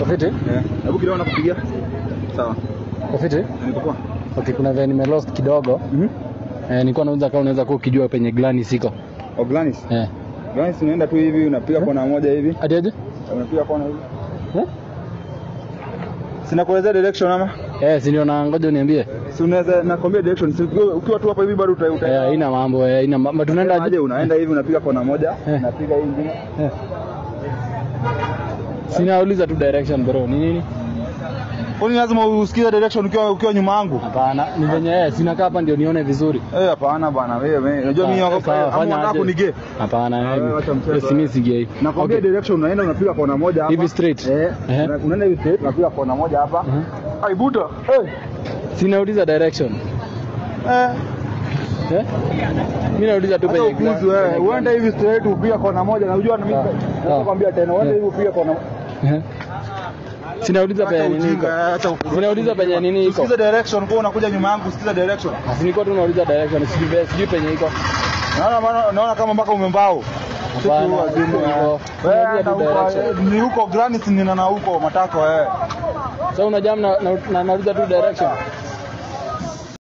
Kofiti? Eh. Hebu kidogo nakupigia. Sawa. Kofiti? Niko poa. Okay, kuna vile nime lost kidogo. Mhm. Nilikuwa nauliza kama unaweza kuwa ukijua penye Glanis iko. Oh, Glanis. Eh. Glanis unaenda tu hivi unapiga kona moja hivi. Ati aje? Unapiga kona hivi. Eh? Sina kuelezea direction ama? Si ndio na ngoja uniambie. Si unaweza nakwambia direction. Si ukiwa tu hapa hivi bado uta. Haina mambo, haina mambo. Tunaenda aje? Unaenda hivi unapiga kona moja, unapiga hii nyingine. Sinauliza tu direction bro, ni nini? Kwani lazima usikize direction ukiwa nyuma yangu? Hapana, ni venye sina kaa hapa ndio nione vizuri. Hapana bana, wewe unajua mimi wako fanya unataka aje? kunige. Hapana, Acha mchezo, si mimi si gay. Nakwambia direction unaenda unapiga kona moja hapa. Hivi straight. Unaenda hivi straight unapiga kona moja hapa. Ai buta. Sinauliza direction. Mimi nauliza tu penye Upuzi wewe. Uende hivi straight upiga kona moja na unajua mimi nakwambia tena uende hivi upiga kona. Sinauliza penye nini iko. Sinauliza penye nini iko. Usikize direction kwa unakuja nyuma yangu, usikize direction. Nilikuwa tu nauliza direction, sijui penye iko. Naona kama mpaka umembao. Ni huko Granite ni na huko matako eh. Sasa unajam na nauliza tu direction.